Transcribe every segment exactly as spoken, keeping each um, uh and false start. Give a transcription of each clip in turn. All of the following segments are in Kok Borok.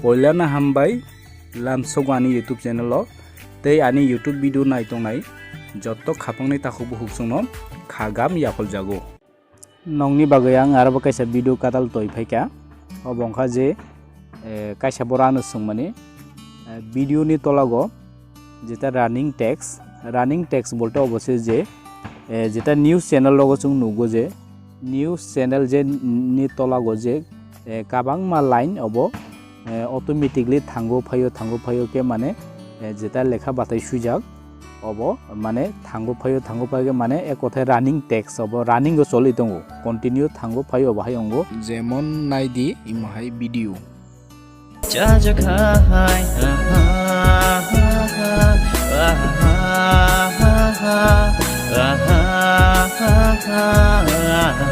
Poilano hambai lamsogo ani YouTube channel o tei ani YouTube video naitongnai jotto khapangni takhuk bukhuk chwngno khagam yaphaljago. Nokni bagwi ang aro bo kaisa video katal toi phaikha. Obo wngkha je, eh, kaisa boro ano swngmani, eh, video ni tolago jeta running text, running text bolte obo se je, eh, jeta news channel rogo chwng nugo je, news channel je ni tolago je, eh, kabangma line obo, eh, automatically thango phaio, thango phaio khe mane, eh, jeta lekha bathai swijak obo mane thango phaio, thango phaio khe mane ek kothai running text obo running o choli tongo, continue thango phaio obo hai wngo. Jemon naidi imo hai video. Chajakha hai, aha, aha, aha, aha, aha, aha.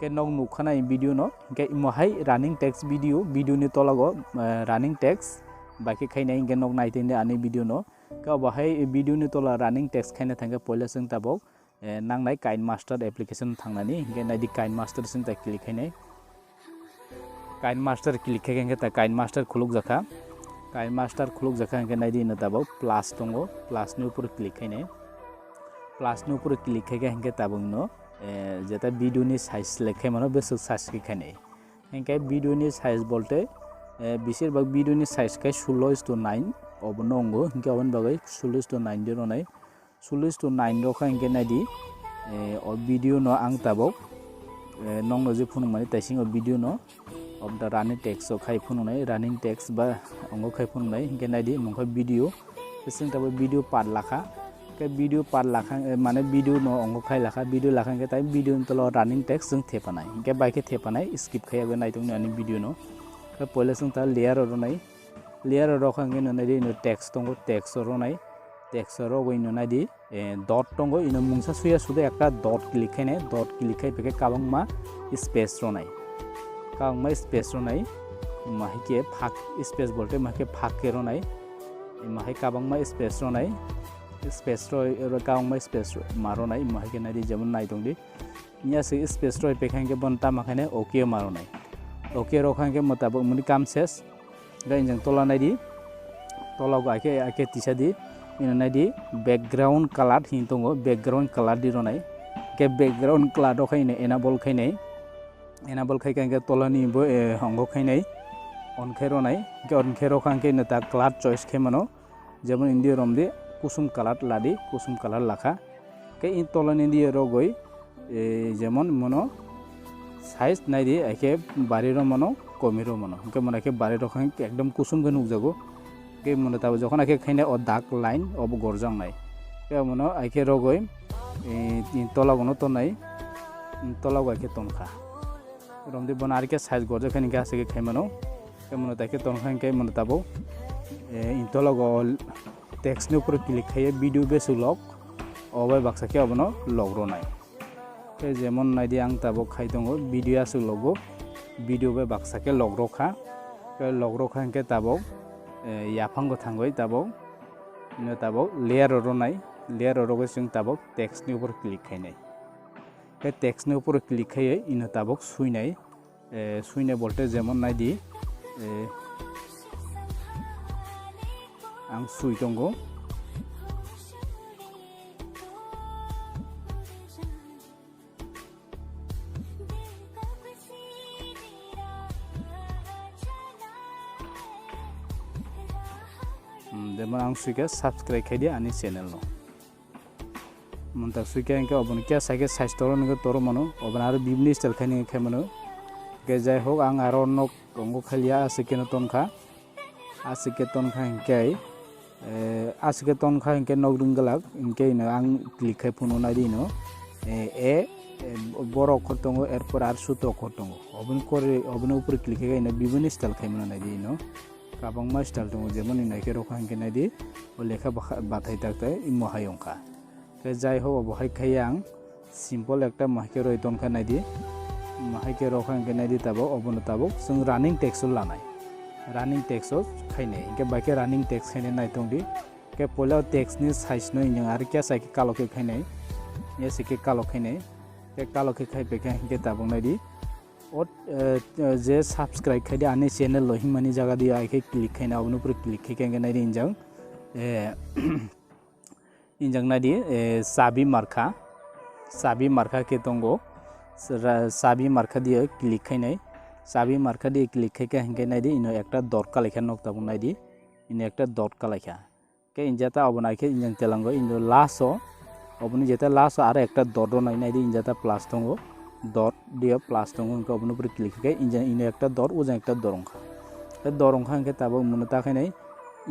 Ke nok nukkhana i video no, ke imo hai running text video, video ni tolago, eh, running text bai khe khainai, hingke nok naitende ani video no. Ke obo hai video ni tola running text khaina thangkhe poila chwng tabok, eh, nangnai KineMaster application thangnani, hingke naidi KineMaster chwng ta click khainai. KineMaster click khaikhe hingke ta KineMaster khulukjakha. KineMaster khulukjakha hingke naidi ino tabok plus tongo, plus ni upor click khainai. Plus ni upor click khaikhe hingke tabok no, eh, jeta video ni size select khai mano, beswk size khe khainai. Hingke video ni size bolte, eh, beshirbak video ni size khe sullo is to nine obo no wngo, hingke oboni bagwi sullo is to nine di rwnai. Sullo is to nine rokha hingke naidi, eh, o video no ang tabok, eh, nokno je phunukmani taising o video no, of the running text o khai phunuknai, running text ba wngo khai phunuknai, hingke naidi mungkha video. Bising tabok video part lakha. Ke video part lakha, eh, mane video no ongo khai lakha, video lakha hingke tai video ni tolo running text chwng thepanai. Hingke bai khe thepanai skip khai abo naitongni ani video no. Ke poila chwng ta layer o rwnai. Layer o rokha hingke no naidi ino text tongo, text o rwnai. Text o rogwi no naidi, eh, dot tongo, ino mungsa suya sudo ekta dot click khainai, dot click khai peke kabangma space rwnai. Kabangma space rwnai. Mahike phak space bolte mahike phak khe rwnai. Mahai kabangma space rwnai, space roi, oro kabangma space ma rwnai, imo hai khe naidi jemon naitongdi. Nya se space roi pekha hingke bon tama khaine OK ma rwnai. OK rokha hingke mwtabok muni kam ses. Hingke injang tola naidi, tola go aike, aike tisa di, ino naidi background color hin tongo, background color di rwnai. Hingke background color rokha ino enable khainai. Enable khaikha hingke tolani bo, eh, hongo khainai, on khe rwnai. Hingke on khe rokha hingke ino ta color choice khe mano. Jemon indi romdi kusum color ladi, kusum color lakha. Ke in tolani indi rogoi, eh, jemon mono size naidi, aike bari ro mano, komi ro mano. Hingke mono aike bari rokha hingke ekdom kusum khe nukjago. Ke mono tabo jokhon aike khaina o dark line obo gorjak nai. Ke mono aike rogoi, eh, in tola gono tonai, in tola go aike tonkha. Romdi bono arike size gorjak khe hingke asike khaimano. Ke mono taike tonkha hingke mono tabo, eh, in tola go text ni upor click khaiye video besu log, obai baksa khe obono log ronai. Ke jemon naidi ang tabok khai tongo, video aswk logo, video bai baksa khe log rokha. Ke log rokha hingke tabok, eh, yaphango thangoi tabok, ino tabok layer o ronai, layer o rogoi chwng tabok text ni upor click khainai. Ke text ni upor click khaiye ino tabok suinai. Eh, suina bolte jemon naidi, eh, ang sui tongo. Hmm, jemon ang suikha subscribe khaidi ani channel no. Monta suikha hingke obono kya saikhe size toro nungkhe toro mano, obono aro bibini style khaini khai mano. Hingke jai hok ang aro nok tongo khaliya aswk keno tonkha, aswk khe tonkha hingke, eh, aswk khe tonkha hingke nok ringglak hingke ino ang click khai phunuknai di ino, eh, e, eh, borok khor tongo, erpor ar suto khor tongo, oboni kori, oboni upor click khai ino bibini style khai mano nai di ino. Kabangma style tongo, jemon ni naikhe rokha hingke naidi, o lekha bakha-, bathai tak tai imo hai wngkha. Khe jai ho obo hai khai ang simple ekta mahaikhe roi tonkha naidi, mahaikhe rokha hingke naidi tabok, obono tabok chwng running text o lanai. running text o khainai. Hinkhe bai khe running text khainai nai tongdi. Khe puila text ni size no injang ari kesa khe kalo khe khainai. Yes khe kalo khainai. Khe kalo khe khai pekha hinkhe tabuk naidi. O, eh, je subscribe khaidi ani channel lo himani jaga di ai khe click khaina, oboni upor click khai khe hinkhe naidi injang. Eh, Injak naidi, eh, sabi markha, sabi markha khe tongo, sra-, sabi markha diye click khainai, sabi markha diye click khaikha hinkhe naidi ino ekta dot kalaikha nok tabuk naidi, ino ekta dot kalaikha. Khe injata obo naikhe injang telango ino last o, oboni jeta last o aro ekta dot rw nai naidi injata plus tongo, dot diye plus tongo hinkhe oboni upor click khaikhe injang ino ekta dot ujang ekta dot wngkha. Khe dot wngkha hinkhe tabuk muno ta khainai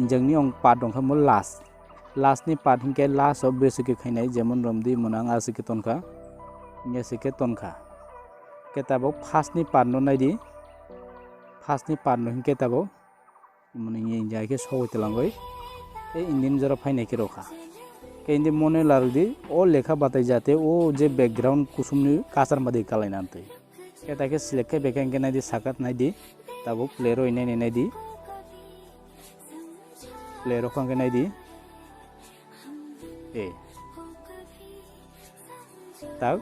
injangni ong part wngkha mo last. Last ni part hinkhe last o bwswk khe khainai, jemon romdi mwnang aswk khe tonkha, hinkhe aswk khe tonkha. Khe tabuk first ni part no naidi, first ni part no hinkhe tabuk mwnwi hinkhe sogwi twlangwi tei Indian jora phainai khe rokha. Khe hindi mone larwdi o lekha batai jate o je background kusumni kasar madi kalaina amtwi. Khe taikhe select khe bekhe hinkhe naidi sakat naidi tabuk play roi nainai naidi. Play rok hinkhe naidi. E. Tak.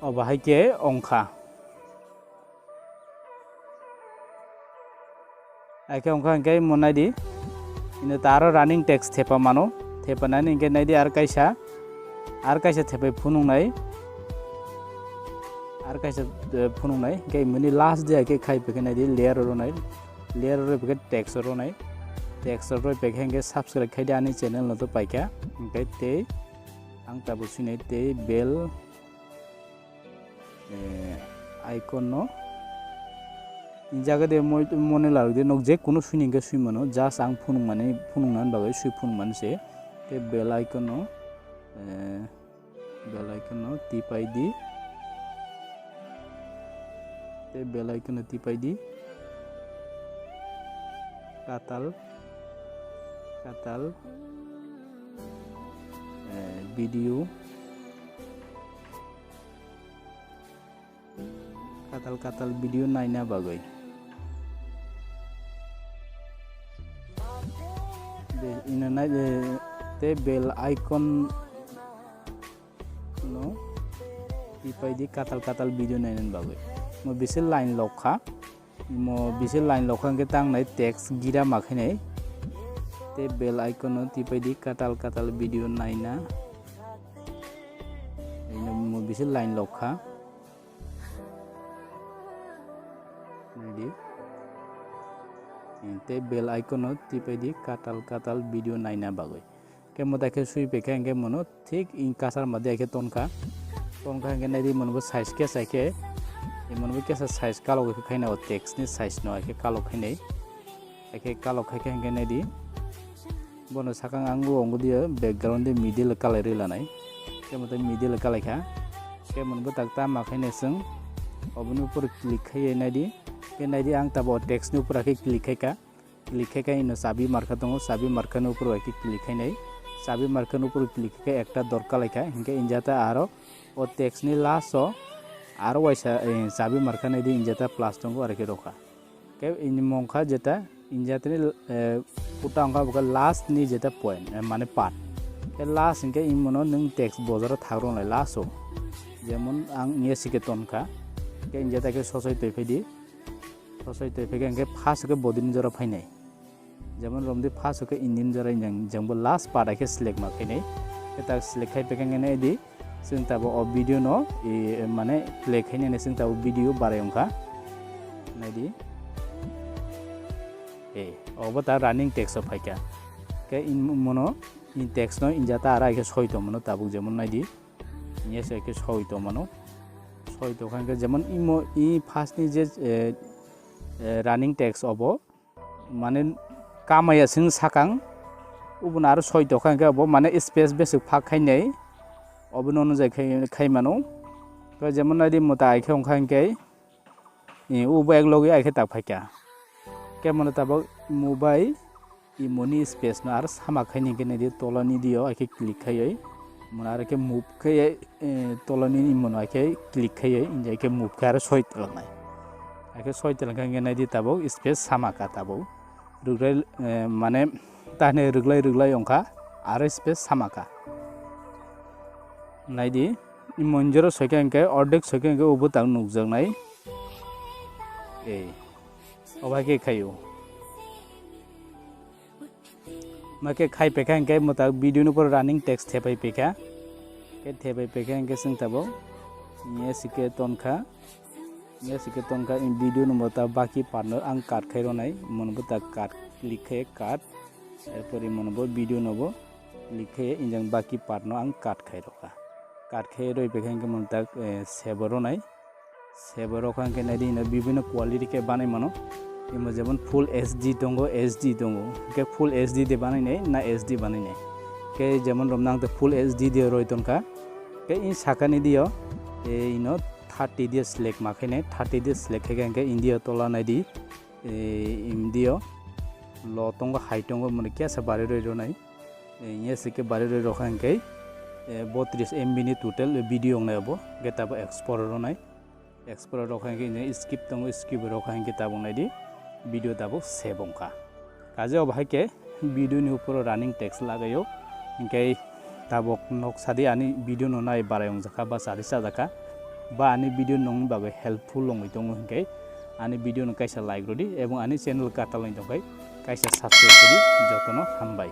O bahai khe ongkha. Aike ongkha hinkhe mo naidi. Ino ta aro running text thepa mano. Thepa nani hinkhe naidi ar kaisa. Ar kaisa thepai phunuknai. Ar kaisa, eh, phunuknai. Hinkhe mini last dia khe khai pekhe naidi layer oro nai. Layer roi pekhe text roi nai. Text roi pekhe hinkhe subscribe khaidi ani channel no to paikha. Hinkhe tei ang tabuk sinai tei bell, eh, icon no. Jaga de moi, mone larok de nok je kono sui hinkhe sui mano. Just ang phunuk mani, phunuk nani bagwi sui phunuk mani se. Tei bell icon no, eh, Bell icon no tipai di. Tei bell icon no tipai di. Katal, katal, eh, video. Katal katal video naina bagwi. Be-, ina nai, eh, tei bell icon no tipai di katal katal video naina bagwi. Mo bisil line lokha. Mo bisil line lokha hwnkhe tangnai text gira ma khainai. Tei bell icon no tipai di katal katal video naina. Ino mo bisil line lokha. Naidi. Tei bell icon no tipai di katal katal video naina bagwi. Khe mo ta khe sui pekha hinkhe mono thik in kasar ma de khe tonkha. Tonkha hinkhe naidi mono bo size khe sai khe. Mono bo kesa size kalo khe khaina o text ni size no khe kalo khainai. Khe kalo khai khe hinkhe naidi. Bono sakang ang bo ongodi background de middle kalai rwi lanai. Khe mote middle kalai kha. Khe mono bwtak ta ma khainai chwng oboni upor click khai naidi. Khe naidi ang tabo text ni upor khe click khai kha. Click khai kha ino sabi markha tongo, sabi markha ni upor khe click khai nai. Sabi markha ni upor click khai khe ekta dor kalai kha. Hinkhe injata aro o text ni last o aro waisa, eh, sabi markha naidi injata plus tongo aro khe rokha. Khe ini mongkha jeta injatini, eh, puta wngkha bokhe last ni jeta point, eh, mane part. Khe last hinkhe imono nwng text bojaro thak rwnai last o. Jemon ang inge sike tonkha. Khe injata khe sosoi twi phaidi. Sosoi twi phaikhe hinkhe first khe bodini jora phainai. Jemon romdi first khe Indian jora injang jengbo last part khe select ma khainai. Khe tak select khai phaikhe hinkhe naidi. Chwng tabuk o video no, i, mane play khainani chwng tabuk video barai wngkha. Naidi. E, obo ta running text o phaikha. Khe in mono, in text no injata ara khe soi tongmano tabuk jemon naidi. Yes, khe soi tongmano. Soi tongkha khe jemon imo, i first ni je, e, e, running text obo. Mane kamaya sing sakang, ubun aro soi tokha hinkhe abo mane space besuk phak khainai, obo nono jai khai, khai mano. To jemon naidi mota aikhe wngkha hinkhe, e, ubo ek logi aikhe tak phaikha. Khe mano tabok mubai imoni space no aro sama khaini hinkhe naidi tolani dio aikhe click khaioi, mano aro khe move khaioi, e, tolani imono aikhe click khaioi, injai khe move khe aro soi toknai. Akhe soi teleng khe naidi tabuk space sama kha tabuk. Rwglai, eh, mane tahne rwglai rwglai wngkha aro space sama kha. Naidi, i monjoro soikha hwnkhe, ordek soikha hwnkhe, o bwtang nukjaknai. Ei, obo hai khe khaio. Ma khe khai pekha hwnkhe mwtak video ni pore running text thepai pekha. Khe thepai pekha hwnkhe chwng tabuk. Nya sikhe tonkha. Nya sikhe tonkha, in video no bo ta baki part no ang cut khai ronai. Mono bo ta cut click khai cut. Erpor imono bo video no bo click khai injang baki part no ang cut khai rokha. Cut khai roi pekha hwnkhe mono tak, eh, save ronai. Save rokha hwnkhe naidi ino bibhinno quality khe banai mano. Imo jemon full H D tongo, H D tongo. Hwnkhe full H D de banainai na H D banainai. Khe jemon romna ang full H D de roi tonkha. Khe in sakani dio, eh, ino thirty de select ma khainai, thirty de select khaikha hwnkhe in dio tola naidi, eh, in dio low tongo, high tongo, mani kesa bari roi ronai. Eh, nya sikhe bari roi rokha hwnkhe, eh, botris M B ni total video wngnai abo, hwnkhe tabo export ronai. Export rokha hwnkhe skip tongo, skip rokha hwnkhe tabuk naidi video tabuk save wngkha. Kaje obo hai khe video ni uporo running text lagaio, hwnkhe tabuk nok sadi ani video no nai barai wngjakha ba sadi chajakha ba ani video nongni bagwi helpful wngwi tongo hwnkhe ani video no kaisa like rwdi ebong ani channel katal wngwi tongkhe kaisa subscribe khwdi, jotono hambai.